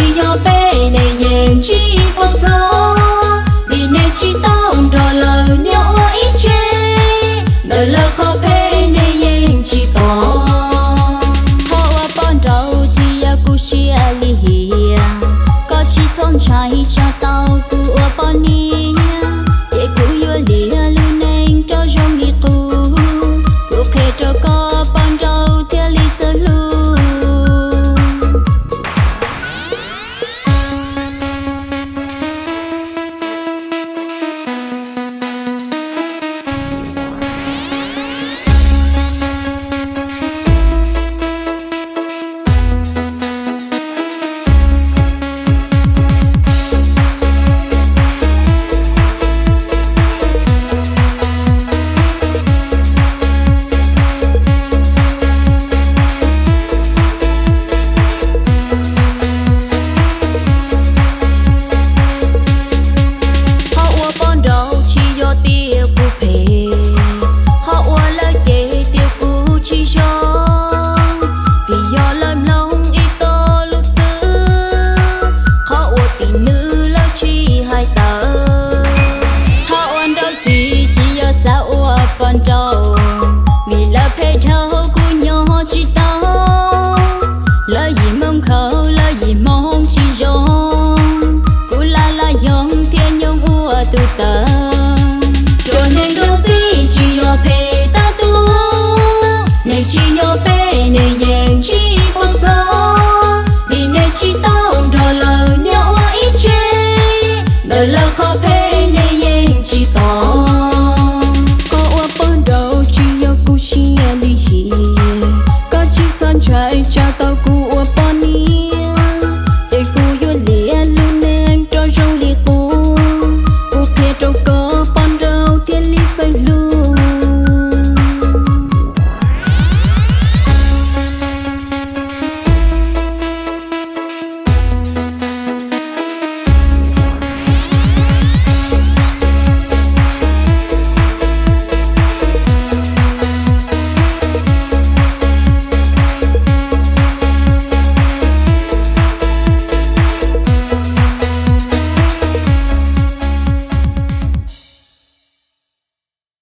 Tsis yog peb nej yeej tsis paub txog, vim nej tsis tau nrog lawv nyob ua ib tse, ntawm lawv qhov phem nej yeej tsis pom. Qhov ua poj nraug tsis yog kuv siab lim hiam, koj tsis txhob ntshai tsa tau kuv ua poj niam, ces kuv yuav liam lub neej rau zoo li qub, kuv qhia rau koj poj nraug thiaj li txawj hlub. Qhov ua poj nraug tsis yog tias kuv phem, qhov ua lawv ces tias kuv tsis zoo, vim yog lawv mloog ib tog lus xwb, qhov ua tij nws lawv tsis hais tawm. Qhov ua nraug txiv tsis yog xav ua poj nraug, vim lawv phem dhau kuv nyob tsis tau, lawv yim moos khaus lawv yim moos tsis zoo, kuv laj laj yoog thiab nyoog ua tus taw.